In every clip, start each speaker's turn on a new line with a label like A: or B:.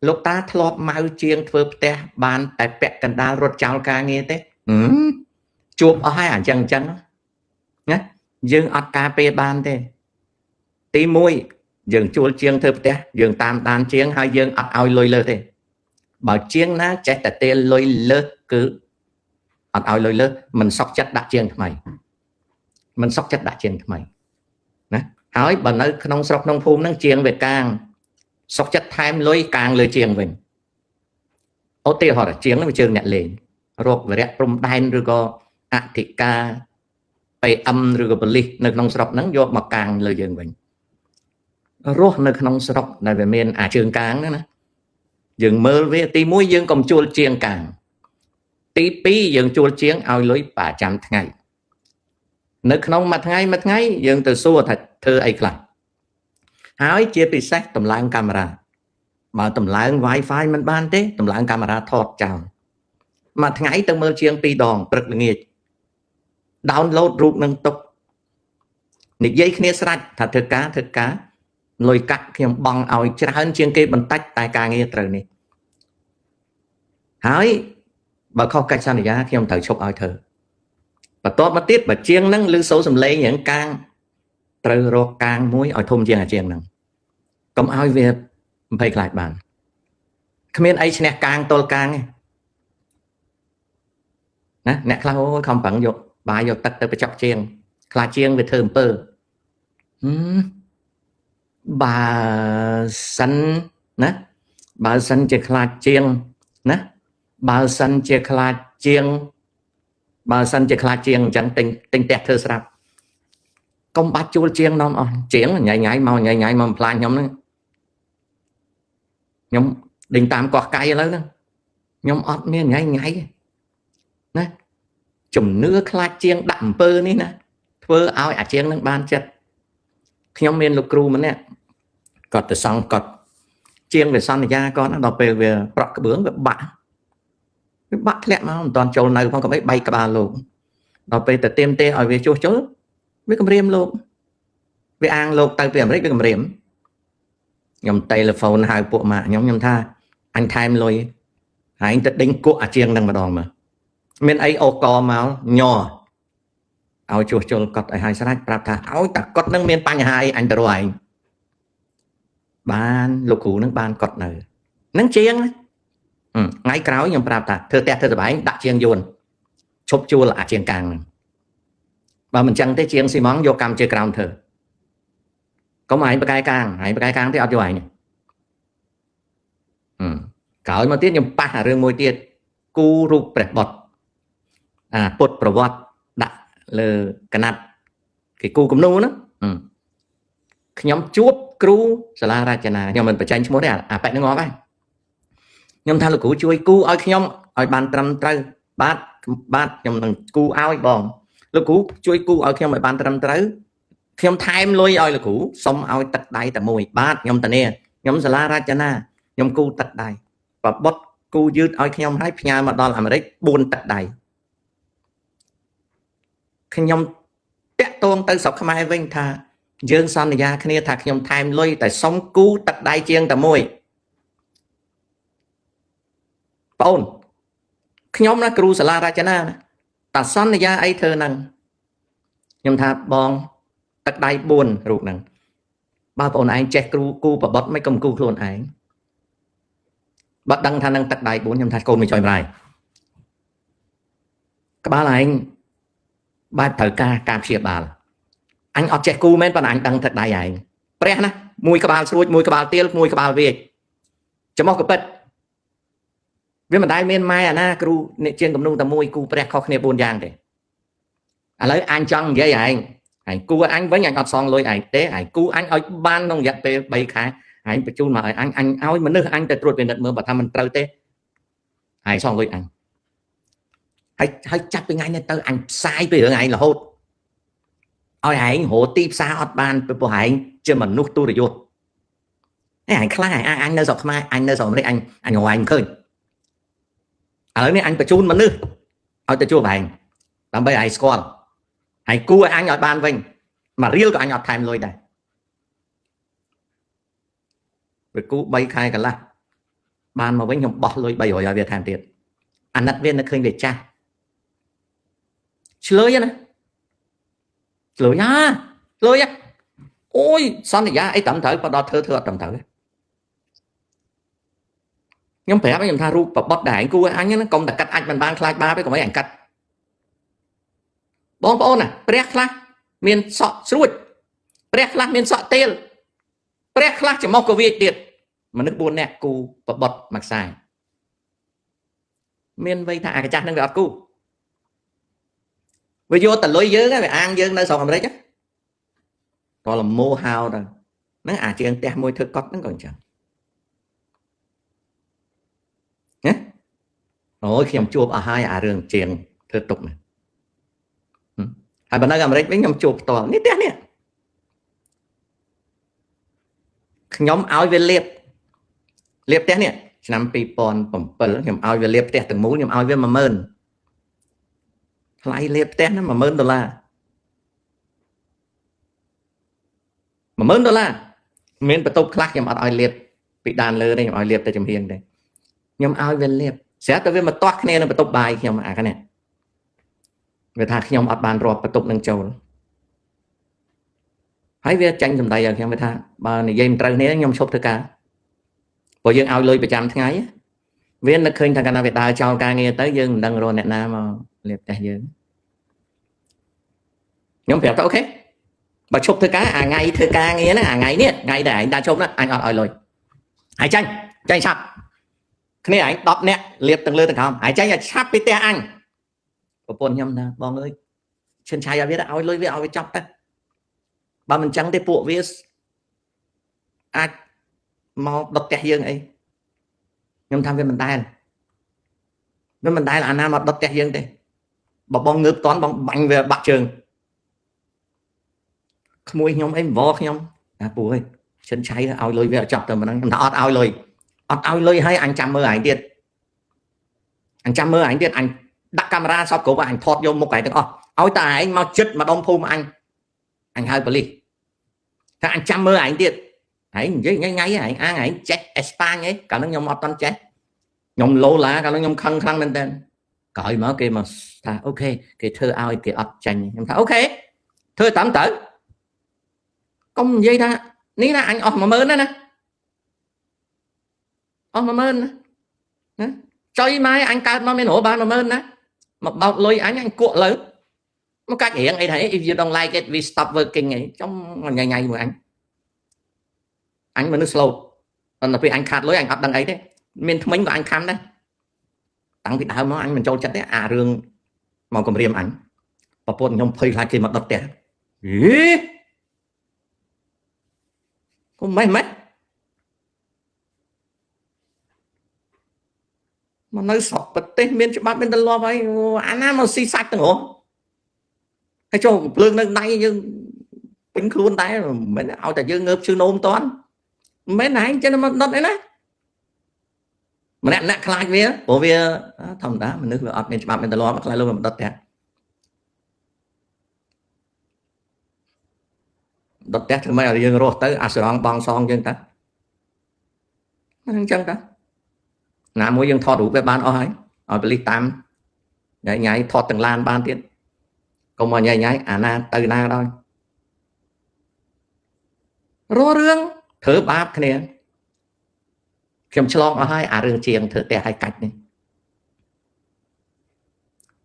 A: លោកតាធ្លាប់ម៉ៅជាងធ្វើផ្ទះបានតែពាក់កណ្ដាលរត់ចោលការងារទេជួបអស់ហើយអញ្ចឹងអញ្ចឹងណាយើងអត់ការពារបានទេទី1យើងជួលជាងធ្វើផ្ទះយើងតាមដានជាងហើយយើងអត់ឲ្យលុយលើសទេបើជាងណាចេះតែទេលុយលើសគឺអត់ឲ្យលុយលើសមិនសុខចិត្តដាក់ជាងថ្មីមិនសុខចិត្តដាក់ជាងថ្មីណាហើយបើនៅក្នុងស្រុកក្នុងភូមិហ្នឹងជាងវាកាងសុខចិត្តថែមលុយកាងលើជាងវិញឧទាហរណ៍ជាងហ្នឹងវាជើងអ្នកលេងរកវរៈព្រំដែនឬក៏អធិការ PM ឬក៏ប៉ូលីសនៅក្នុងស្រុកហ្នឹងយកមកកាងលើយើងវិញរស់នៅក្នុងស្រុកដែលវាមានអាជើងកាងហ្នឹងណាយើងមើលវាទី1យើងកុំជួលជាងកាងទី2យើងជួលជាងឲ្យលុយប្រចាំថ្ងៃនៅក្នុងមួយថ្ងៃមួយថ្ងៃយើងទៅសួរថាធ្វើអីខ្លះហើយជាពិសេសតម្លើងកាមេរ៉ាបើតម្លើង Wi-Fi មិនបានទេតម្លើងកាមេរ៉ាថតចោលមួយថ្ងៃទៅមើលជាង2ដងព្រឹកល្ងាច download រូបនឹងទុកនិយាយគ្នាស្រេចថាធ្វើការធ្វើការលុយកាក់ខ្ញុំបង់ឲ្យច្រើនជាងគេបន្តិចតែការងារត្រូវនេះហើយបើខុសកិច្ចសន្យាខ្ញុំត្រូវឈប់ឲ្យធ្វើបន្ទាប់មកទៀតបើជាងហ្នឹងឬសូរសំឡេងយ៉ាងកាងត្រូវរកកាងមួយឲ្យធំជាងអាជាងហ្នឹងកុំឲ្យវាភ័យខ្លាចបានគ្មានអីឈ្នះកាងទល់កាងទេណាអ្នកខ្លះអូយខំប្រឹងយកបាយយកទឹកទៅបញ្ចុកជាងខ្លាចជាងវាធ្វើអំពើបើសិនណាបើសិនជាខ្លាចជាងណាបើសិនជាខ្លាចជាងបើសិនជាខ្លាចជាងអញ្ចឹងទិញទិញផ្ទះធ្វើស្រាប់កុំបាច់ជួលជាងនាំអស់ជាងញ៉ៃញ៉ៃមកញ៉ៃញ៉ៃមកបំផ្លាញខ្ញុំហ្នឹងខ្ញុំដេញតាមកោះកៃឥឡូវហ្នឹងខ្ញុំអត់មានញ៉ៃញ៉ៃណាជំនឿខ្លាចជាងដាក់អំពើនេះណាធ្វើឲ្យអាជាងនឹងបានចិត្តខ្ញុំមានលោកគ្រូម្នាក់គាត់ទៅសង់គាត់ជាងវាសន្យាគាត់ដល់ពេលវាប្រក់ក្បឿងវាបាក់វាបាក់ធ្លាក់មកមិនតាន់ចូលនៅផងកុំអីបែកក្បាលលោកដល់ពេលទៅទៀមទេឲ្យវាជួសជុលវាគម្រាមលោកវាអាងលោកទៅពីអាមេរិកវាគម្រាមខ្ញុំតេឡេហ្វូនហៅពួកម៉ាក់ខ្ញុំខ្ញុំថាអញថែមលុយហើយទៅដេញគក់អាជាងនឹងម្ដងមើលមានអីអូកមកញ័រឲ្យជួសជុលកត់ឲ្យហើយស្រេចប្រាប់ថាឲ្យតែកត់នឹងមានបញ្ហាអីអញទៅរកឯងបានលោកគ្រូនឹងបានកត់នៅនឹងជាងថ្ងៃក្រោយខ្ញុំប្រាប់ថាធ្វើផ្ទះធ្វើសបែងដាក់ជាងយួនឈប់ជួលអាជាងកាងហ្នឹងបើមិនចឹងទេជាងស៊ីម៉ងយកកម្មជាក្រោមធ្វើកុំឯងបកែកាងឯងបកែកាងទេអត់យកឯងក្រោយមកទៀតខ្ញុំប៉ះអារឿងមួយទៀតគូរូបព្រះបុត្រអាពុទ្ធប្រវត្តិដាក់លើកណាត់គេគូគំនូហ្នឹងខ្ញុំជួបគ្រូសាលារចនាខ្ញុំមិនបញ្ចេញឈ្មោះទេអាប៉ែកហ្នឹងងាប់ហើយខ្ញុំថាលោកគ្រូជួយគូឲ្យខ្ញុំឲ្យបានត្រឹមត្រូវបាទបាទខ្ញុំនឹងគូឲ្យបងលោកគ្រូជួយគូឲ្យខ្ញុំឲ្យបានត្រឹមត្រូវខ្ញុំថែមលុយឲ្យលោកគ្រូសុំឲ្យទឹកដៃតែមួយបាទខ្ញុំតានាខ្ញុំសាលារចនាខ្ញុំគូទឹកដៃបបុតគូយឺតឲ្យខ្ញុំឲ្យផ្ញើមកដល់អាមេរិក4ទឹកដៃខ្ញុំតាក់ទងទៅស្រុកខ្មែរវិញថាយើងសន្យាគ្នាថាខ្ញុំថែមលុយតែសុំគូទឹកដៃជាងតែមួយបងខ្ញុំណាគ្រូសាលារចនាណាតាសន្យាអីធ្វើហ្នឹងខ្ញុំថាបងទឹកដៃ4រូបហ្នឹងបើបងឯងចេះគ្រូគូប្របុតមិនកុំគូខ្លួនឯងបើដឹងថានឹងទឹកដៃ4ខ្ញុំថាកូនមិនចុយម្រាយក្បាលឯងបែបត្រូវការការព្យាបាលអញអត់ចេះគូមែនប៉ុន្តែអញដឹងទឹកដៃឯងព្រះណាមួយក្បាលស្រួចមួយក្បាលទៀលមួយក្បាលវាចចំោះកពិតវាមិនដែលមានម៉ែអាណាគ្រូអ្នកជាងគំនូតែមួយគូព្រះខុសគ្នា4យ៉ាងទេឥឡូវអញចង់និយាយឯងឯងគូឲ្យអញវិញអញអត់សងលុយឯងទេឯងគូអញឲ្យបានក្នុងរយៈពេល3ខែឯងបញ្ជូនមកឲ្យអញអញឲ្យមនុស្សអញទៅត្រួតពិនិត្យមើលបើថាមិនត្រូវទេឯងសងលុយអញហើយហើយចាប់ពីថ្ងៃនេះទៅអញផ្សាយពីរឿងឯងរហូតឲ្យឯងរកទីផ្សារអត់បានពីព្រោះឯងជាមនុស្សទូរយសឯងខ្លះឯងអញនៅស្រុកខ្មែរអញនៅស្រុកអាមេរិកអញអញរកឯងឃើញឥឡូវនេះអញបញ្ជូនមនុស្សឲ្យទៅជួបឯងដើម្បីឯងស្គាល់ហើយគួរឲ្យអញឲ្យបានវិញមួយរៀលក៏អញអត់ថែមលុយដែរវាគូ3ខែកន្លះ បានមកវិញខ្ញុំបោះលុយ300ឲ្យវាថែមទៀតអាណិតវានៅឃើញវាចាស់ឆ្លើយណាឆ្លើយណាឆ្លើយអូយសន្យាអីត្រឹមត្រូវបើដល់ធ្វើធ្វើអត់ត្រឹមត្រូវខ្ញុំប្រាប់ខ្ញុំថារូបបបុតដែលឯងគួរអញណាកុំតែកាត់អាចមិនបានខ្លាចបាបទេកុំឲ្យអញកាត់បងប្អូនណាព្រះខ្លះមានសក់ស្រួចព្រះខ្លះមានសក់ទៀលព្រះខ្លះច្រមុះក៏វាទៀតមនុស្ស4នាក់គូបបុតមួយខ្សែមានវ័យថាអាកាចាស់នឹងវាអត់គូវាយកតលុយយើងវាអាងយើងនៅស្រុកអាមេរិកតលម៉ូហៅទៅហ្នឹងអាជាងផ្ទះមួយធ្វើកត់ហ្នឹងក៏អញ្ចឹងណាអូយខ្ញុំជួបអស់ហើយអារឿងជាងធ្វើទុកណាហើយបើនៅអាមេរិកវិញខ្ញុំជួបផ្ទាល់នេះផ្ទះនេះខ្ញុំឲ្យវាលៀបលៀបផ្ទះនេះឆ្នាំ2007ខ្ញុំឲ្យវាលៀបផ្ទះទាំងមូលខ្ញុំឲ្យវា10000ថ្លៃលៀបផ្ទះហ្នឹង10000ដុល្លារ10000ដុល្លារមានបន្ទប់ខ្លះខ្ញុំអត់ឲ្យលៀបពីដានលើទេខ្ញុំឲ្យលៀបតែចំហៀងទេខ្ញុំឲ្យវាលៀបស្រាប់តែវាមកទាស់គ្នានឹងបន្ទប់បាយខ្ញុំអានេះវាថាខ្ញុំអត់បានរាប់បន្ទប់នឹងចូលហើយវាចាញ់សម្ដីឲ្យខ្ញុំវាថាបើនិយាយមិនត្រូវគ្នាខ្ញុំឈប់ធ្វើការព្រោះយើងឲ្យលុយប្រចាំថ្ងៃវានឹកឃើញថាកាលណាវាដើរចោលការងារទៅយើងមិនដឹងរកអ្នកណាមកលៀបផ្ទះយើងខ្ញុំប្រាប់ទៅ OK បើឈប់ធ្វើការអាថ្ងៃធ្វើការងារហ្នឹងអាថ្ងៃនេះថ្ងៃដែលឯងដើរឈប់ហ្នឹងអញអត់ឲ្យលុយហើយចាញ់ចាញ់ឆាប់គ្នាឯង10នាក់លៀបទាំងលើទាំងក្រោមហើយចាញ់ឲ្យឆាប់ពីផ្ទះអញប្រពន្ធខ្ញុំថាបងអើយឈិនឆៃឲ្យវាឲ្យលុយវាឲ្យវាចប់ទៅបើមិនចឹងទេពួកវាអាចមកដុតផ្ទះយើងអីខ្ញុំថាវាមិនដែលអាណាមកដុតផ្ទះយើងទេបើបងងើបតន់បងបាញ់វាបាក់ជើងក្មួយខ្ញុំអីវខ្ញុំណាពូអើយឈិនឆៃឲ្យលុយវាចប់ទៅមិនហ្នឹងខ្ញុំថាអត់ឲ្យលុយអត់ឲ្យលុយហើយអញចាំមើលឯងទៀតអញចាំមើលឯងទៀតអញដាក់កាមេរ៉ាសពគ្រប់អញថតយកមុខឯងទាំងអស់ឲ្យតែឯងមកចិត្តមកដុំភូមិអញអញហៅប៉ូលីសថាអញចាំមើលឯងទៀតឯងនិយាយថ្ងៃថ្ងៃឯងអាងឯងចេះអេស្ប៉ាញអីកាលហ្នឹងខ្ញុំអត់តន់ចេះខ្ញុំឡូឡាកាលហ្នឹងខ្ញុំខឹងខ្លាំងមែនតើក្រោយមកគេមកថា OK គេធ្វើឲ្យគេអត់ចាញ់ខ្ញុំថា OK ធ្វើតាមទៅកុំនិយាយថានេះណាអញអស់10000ណាណាអស់10000ណាណាចុយម៉ែអញកើតមកមានរបាន10000ណាមកបោកលុយអញអញគក់លើមកកាច់រៀងអីថា if you don't like it we stop working អីចំញ៉ៃញ៉ៃមួយអញអញមនុស្ស slow ដល់ពេលអញខាតលុយអញអត់ដឹងអីទេមានថ្មិញក៏អញខំដែរតាំងពីដើមមកអញមិនចូលចិត្តទេអារឿងមកគម្រាមអញប្រពន្ធខ្ញុំភ័យខ្លាចគេមកដុតផ្ទះហីគុំម៉េចម៉េចមកនៅស្រុកប្រទេសមានច្បាប់មានទម្លាប់ហើយអាណាមកស៊ីសាច់ទាំងអស់ហើយចូលភ្លើងនៅដៃយើងពេញខ្លួនដែរមិនមែនឲ្យតែយើងងើបឈឺនោមតន់មិនមែនឯងចេះមកដុតអីណាម្នាក់ម្នាក់ខ្លាចវាព្រោះវាធម្មតាមនុស្សវាអត់មានច្បាប់មានទម្លាប់ខ្លាចលុយមកដុតផ្ទះដុតផ្ទះធ្វើម៉េចឲ្យយើងរស់ទៅអាស្រងបងសងយើងទៅអញ្ចឹងទៅណាមួយយើងថតរូបវាបានអស់ហើយឲ្យប៉ូលីសតាមញ៉ៃញ៉ៃថតទាំងឡានបានទៀតកុំមកញ៉ៃញ៉ៃអាណាទៅណាដល់រករឿងធ្វើបាបគ្នាខ្ញុំឆ្លងអស់ហើយអារឿងជាងធ្វើផ្ទះឲ្យកាច់នេះ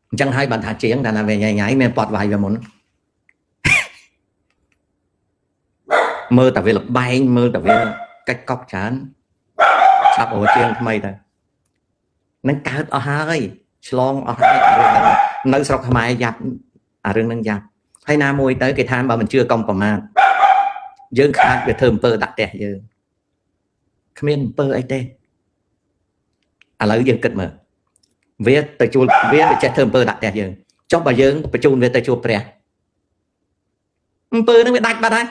A: អញ្ចឹងហើយបានថាជាងតែណាវាញ៉ៃញ៉ៃមានប៉ត់វាយវាមុនមើលតែវាលបែងមើលតែវាកាច់កប់ច្រើនឆាប់អូជាងថ្មីទៅនឹងកើតអស់ហើយឆ្លងអស់ហើយរឿងហ្នឹងនៅស្រុកខ្មែរយ៉ាប់អារឿងហ្នឹងយ៉ាប់ហើយណាមួយទៅគេថាបើមិនជឿកុំប្រមាថយើងខាតវាធ្វើអំពើដាក់ផ្ទះយើងគ្មានអំពើអីទេឥឡូវយើងគិតមើលវាទៅជួលវាទៅចេះធ្វើអំពើដាក់ផ្ទះយើងចុះបើយើងបញ្ជូនវាទៅជួបព្រះអំពើហ្នឹងវាដាច់បាត់ហើយ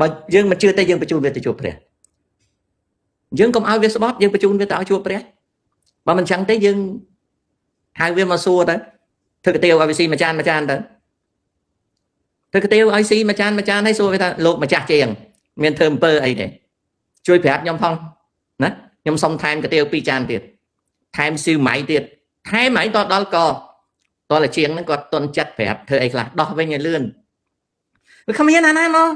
A: បើយើងមិនជឿទេយើងបញ្ជូនវាទៅជួបព្រះយើងកុំឲ្យវាស្បត់យើងបញ្ជូនវាទៅឲ្យជួបព្រះបើមិនចឹងទេយើងហៅវាមកសួរទៅធ្វើកាទៀវឲ្យវាស៊ីមួយចានមួយចានទៅធ្វើកាទៀវឲ្យស៊ីមួយចានមួយចានហើយសួរវាថាលោកម្ចាស់ជាងមានធ្វើអំពើអីទេ ជួយប្រាប់ខ្ញុំផងណាខ្ញុំសុំថែមកាទៀវ2ចានទៀតថែមស៊ីវម៉ៃទៀតថែមឯងតដល់កតលជាងហ្នឹងគាត់តុនចិត្តប្រាប់ធ្វើអីខ្លះដោះវិញឲ្យលឿនវាគ្មានអាណាមក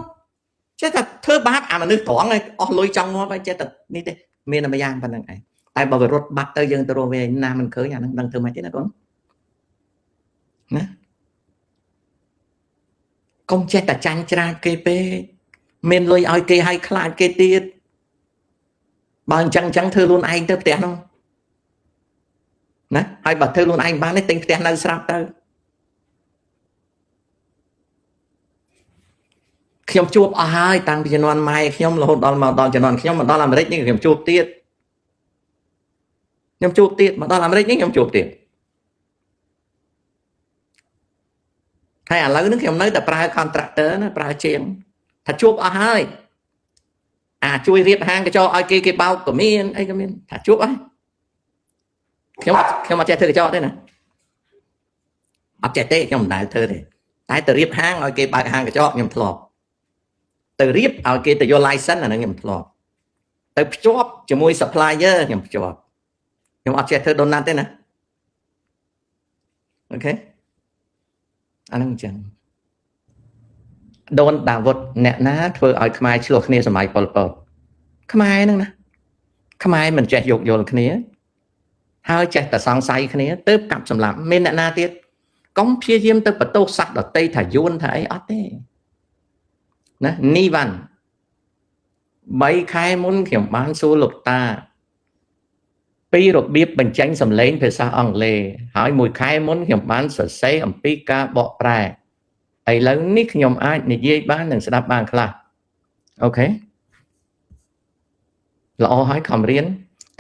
A: ចេះតែធ្វើបាបអាមនុស្សត្រង់ឲ្យអស់លុយចង់ងាប់ហើយចេះតែនេះទេមានតែមួយយ៉ាងប៉ុណ្្នឹងឯងតែបើវារត់បាត់ទៅយើងទៅរកវាណាមិនឃើញអាហ្នឹងដឹងធ្វើម៉េចទេណាកូនណាកុំចេះតែចាញ់ច្រាបគេពេកមានលុយឲ្យគេឲ្យខ្លាចគេទៀតបើអញ្ចឹងធ្វើខ្លួនឯងទៅផ្ទះនោះណាហើយបើធ្វើខ្លួនឯងបានទេទិញផ្ទះនៅស្រាប់ទៅខ្ញុំជួបអស់ហើយតាំងពីជំនាន់ម៉ែខ្ញុំរហូតដល់មកដល់ជំនាន់ខ្ញុំមកដល់អាមេរិកនេះខ្ញុំជួបទៀតខ្ញុំជួបទៀតមកដល់អាមេរិកនេះខ្ញុំជួបទៀតហើយឥឡូវនេះខ្ញុំនៅតែប្រើ contractor ណាប្រើជាងថាជួបអស់ហើយអាជួយរៀបហាងកញ្ចក់ឲ្យគេគេបោកក៏មានអីក៏មានថាជួបអស់ខ្ញុំអត់ចេះធ្វើកញ្ចក់ទេណាអត់ចេះទេខ្ញុំមិនដែលធ្វើទេតែទៅរៀបហាងឲ្យគេបើកហាងកញ្ចក់ខ្ញុំធ្លាប់ទៅរៀបឲ្យគេទៅយក license អាហ្នឹងខ្ញុំធ្លាប់ទៅភ្ជាប់ជាមួយ supplier ខ្ញុំភ្ជាប់ខ្ញុំអត់ចេះធ្វើ donut ទេណាអូខេអាហ្នឹងអញ្ចឹងដូនដាវុតអ្នកណាធ្វើឲ្យខ្មែរឆ្លោះគ្នាសម័យប៉ុលពតខ្មែរហ្នឹងណាខ្មែរមិនចេះយោគយល់គ្នាហើយចេះតែសង្ស័យគ្នាទើបកាប់សម្លាប់មានអ្នកណាទៀតកុំព្យាយាមទៅបន្ទោសសត្វដតីថាយួនថាអីអត់ទេណានីវ៉ាន់3ខែមុនខ្ញុំបានសួរលោកតាពីរបៀបបញ្ចេញសំឡេងភាសាអង់គ្លេសហើយមួយខែមុនខ្ញុំបានសរសេរអំពីការបកប្រែឥឡូវនេះខ្ញុំអាចនិយាយបាននិងស្ដាប់បានខ្លះអូខេល្អហើយខំរៀន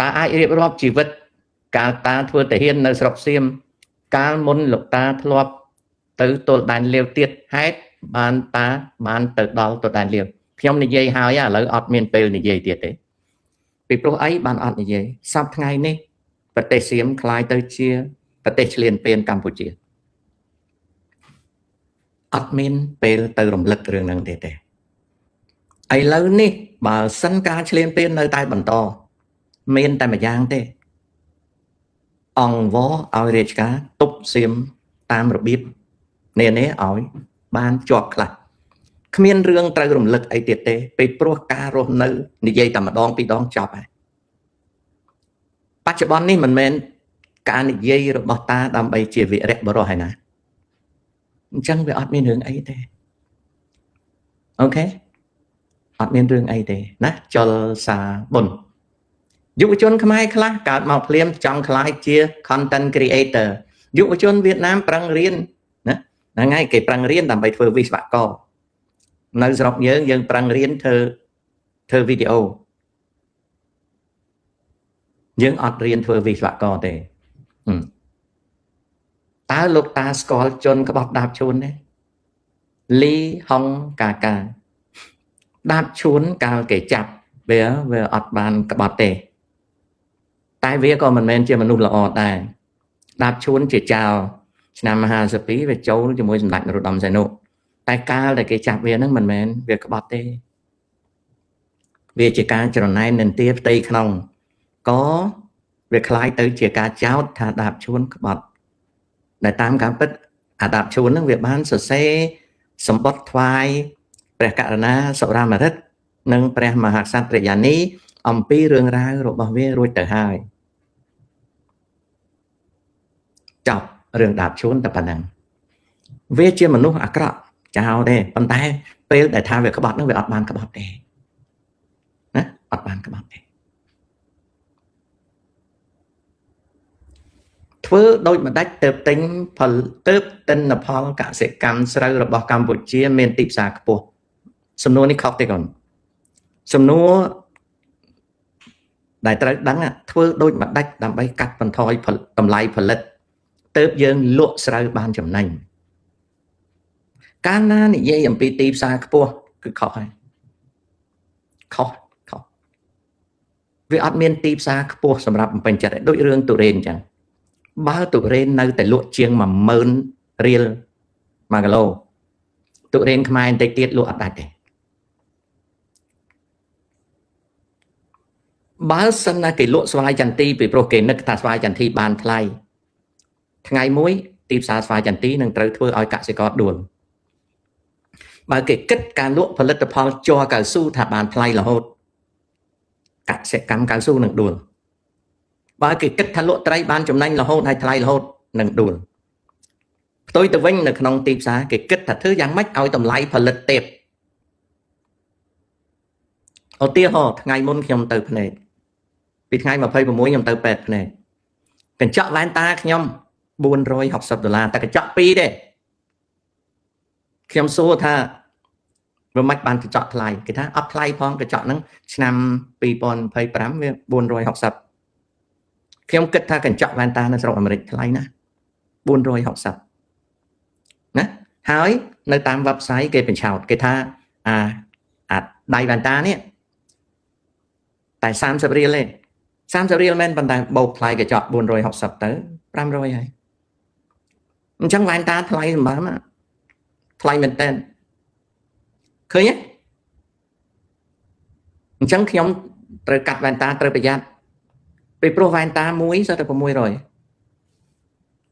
A: តើអាចរៀបរាប់ជីវិតកាលតាធ្វើទាហាននៅស្រុកសៀមកាលមុនលោកតាធ្លាប់ទៅទល់ដែនលាវទៀតហេតុបានតាបានទៅដល់ទល់ដែនលាវខ្ញុំនិយាយហើយឥឡូវអត់មានពេលនិយាយទៀតទេពីព្រោះអីបានអត់និយាយសប្តាហ៍ថ្ងៃនេះប្រទេសសៀមคล้ายទៅជាប្រទេសឈ្លានពានកម្ពុជាអត់មានពេលទៅរំលឹករឿងហ្នឹងទេទេឥឡូវនេះបើសិនការឈ្លានពាននៅតែបន្តមានតែមួយយ៉ាងទេអង្គវឲ្យរាជការទប់សៀមតាមរបៀបនានាឲ្យបានជាប់ខ្លះគ្មានរឿងត្រូវរំលឹកអីទៀតទេពេលព្រោះការរស់នៅនិយាយតែម្ដងពីរដងចប់ហើយបច្ចុប្បន្ននេះមិនមែនការនិយាយរបស់តាដើម្បីជាវិរៈបរោះហើយណាអញ្ចឹងវាអត់មានរឿងអីទេអូខេអត់មានរឿងអីទេណាចលសាបុនយុវជនខ្មែរខ្លះកើតមកភ្លាមចង់ក្លាយជា content creator យុវជនវៀតណាមប្រឹងរៀនណាហ្នឹងហើយគេប្រឹងរៀនដើម្បីធ្វើវិស្វករនៅស្រុកយើងយើងប្រឹងរៀនធ្វើវីដេអូយើងអត់រៀនធ្វើវិស្វករទេតើលោកតាស្គាល់ជនក្បត់ដាបឈួនទេលីហុងកាកាដាបឈួនកាលគេចាប់វាអត់បានក្បត់ទេតែវាក៏មិនមែនជាមនុស្សល្អដែរដាបឈួនជាចៅឆ្នាំ52វាចូលជាមួយសម្ដេចនរោត្តមសីហនុតែកាលដែលគេចាប់វាហ្នឹងមិនមែនវាក្បត់ទេវាជាការច្រណែននិន្ទាផ្ទៃក្នុងក៏វាคล้ายទៅជាការចោទថាដាបឈួនក្បត់ដែលតាមការពិតអាដាបឈួនហ្នឹងវាបានសរសេរសម្បត្តិថ្វាយព្រះករុណាសុរាមរិទ្ធនិងព្រះមហាក្សត្រយានីអំពីរឿងរ៉ាវរបស់វារួចទៅហើយចប់រឿងដាបឈួនតែប៉ុណ្ណឹងវាជាមនុស្សអាក្រក់ចោលទេប៉ុន្តែពេលដែលថាវាក្បត់ហ្នឹងវាអត់បានក្បត់ទេណាអត់បានក្បត់ទេធ្វើដូចម្ដេចទៅទិញផលទៅទិន្នផលកសិកម្មស្រូវរបស់កម្ពុជាមានទីផ្សារខ្ពស់សំណួរនេះខុសទេកូនសំណួរដែលត្រូវដឹងធ្វើដូចម្ដេចដើម្បីកាត់បន្ថយតម្លៃផលិតទើបយើងលក់ស្រូវបានចំណេញកាលណានិយាយអំពីទីផ្សារខ្ពស់គឺខុសហើយខុសវាអត់មានទីផ្សារខ្ពស់សម្រាប់បំពេញចិត្តដូចរឿងទុរេនអញ្ចឹងបើទុរេននៅតែលក់ជាង10000រៀល1គីឡូទុរេនខ្មែរបន្តិចទៀតលក់អត់ដាច់ទេ បើសិនណាគេលក់ស្វាយចន្ទីពីព្រោះគេនឹកថាស្វាយចន្ទីបានថ្លៃថ្ងៃមួយទីផ្សារស្វាយចន្ទីនឹងត្រូវធ្វើឲ្យកសិករដួលបើគេគិតការលក់ផលិតផលជ័រកៅស៊ូថាបានថ្លៃរហូតកសិកម្មកៅស៊ូនឹងដួលបើគេគិតថាលក់ត្រីបានចំណេញរហូតហើយថ្លៃរហូតនឹងដួលផ្ទុយទៅវិញនៅក្នុងទីផ្សារគេគិតថាធ្វើយ៉ាងម៉េចឲ្យតម្លៃផលិតទេពឧទាហរណ៍ថ្ងៃមុនខ្ញុំទៅភ្នែកពីថ្ងៃ26ខ្ញុំទៅពេទ្យភ្នែកកញ្ចក់វ៉ែនតាខ្ញុំ460ដុល្លារតែកញ្ចក់2ទេខ្ញុំសួរថាវាមិនបានកញ្ចក់ថ្លៃគេថាអត់ថ្លៃផងកញ្ចក់ហ្នឹងឆ្នាំ2025វា460ខ្ញុំគិតថាកញ្ចក់វ៉ែនតានៅស្រុកអាមេរិកថ្លៃណាស់460ណាហើយនៅតាម website គេបញ្ឆោតគេថាអាអាដៃវ៉ែនតានេះតែ30រៀលទេ30រៀលមែនប៉ុន្តែបូកថ្លៃកញ្ចក់460ទៅ500ហើយអញ្ចឹងវ៉ែនតាថ្លៃសម្បើមថ្លៃមែនតើឃើញទេអញ្ចឹងខ្ញុំត្រូវកាត់វ៉ែនតាត្រូវប្រយ័ត្នពីព្រោះវ៉ែនតាមួយសុទ្ធតែ600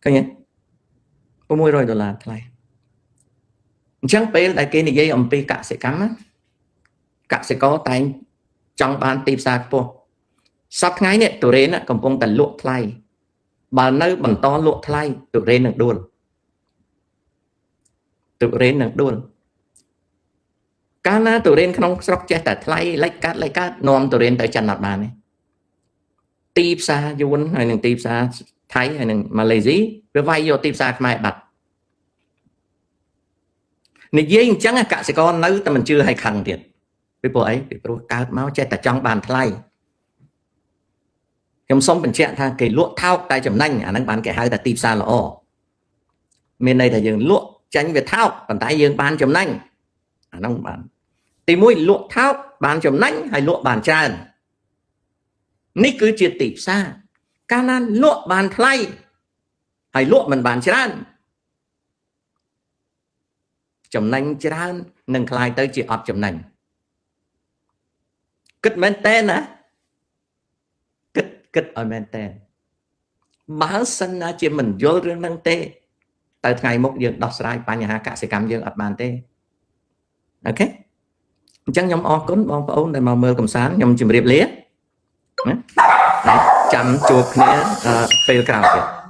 A: ឃើញទេ600ដុល្លារថ្លៃអញ្ចឹងពេលដែលគេនិយាយអំពីកសិកម្មកសិករតែងចង់បានទីផ្សារខ្ពស់សប្តាហ៍ថ្ងៃនេះទុរេនកំពុងតែលក់ថ្លៃបើនៅបន្តលក់ថ្លៃទុរេននឹងដួលទុរេននឹងដួលកាលណាទុរេនក្នុងស្រុកចេះតែថ្លៃលិចកាត់លិចកាត់នាំទុរេនទៅចិនអត់បានទេទីផ្សារយួនហើយនិងទីផ្សារថៃហើយនិងម៉ាឡេស៊ីវាវាយយកទីផ្សារខ្មែរបាត់និយាយអញ្ចឹងកសិករនៅតែមិនជឿឲ្យខឹងទៀតពីព្រោះអីពីព្រោះកើតមកចេះតែចង់បានថ្លៃខ្ញុំសូមបញ្ជាក់ថាគេលក់ថោកតែចំណេញអាហ្នឹងបានគេហៅថាទីផ្សារល្អមានន័យថាយើងលក់ចាញ់វាថោកប៉ុន្តែយើងបានចំណេញអាហ្នឹងបានទី1លក់ថោកបានចំណេញហើយលក់បានច្រើននេះគឺជាទីផ្សារកាលណាលក់បានថ្លៃហើយលក់មិនបានច្រើនចំណេញច្រើននឹងក្លាយទៅជាអត់ចំណេញគិតមែនតើណាគិតគិតឲ្យមែនតើបើសិនណាជាមិនយល់រឿងហ្នឹងទេទៅថ្ងៃមុខយើងដោះស្រាយបញ្ហាកសិកម្មយើងអត់បានទេOK អញ្ចឹងខ្ញុំអរគុណបងប្អូនដែលមកមើលកំសាន្តខ្ញុំជម្រាបលាណាចាំជួបគ្នាពេលក្រោយទៀត។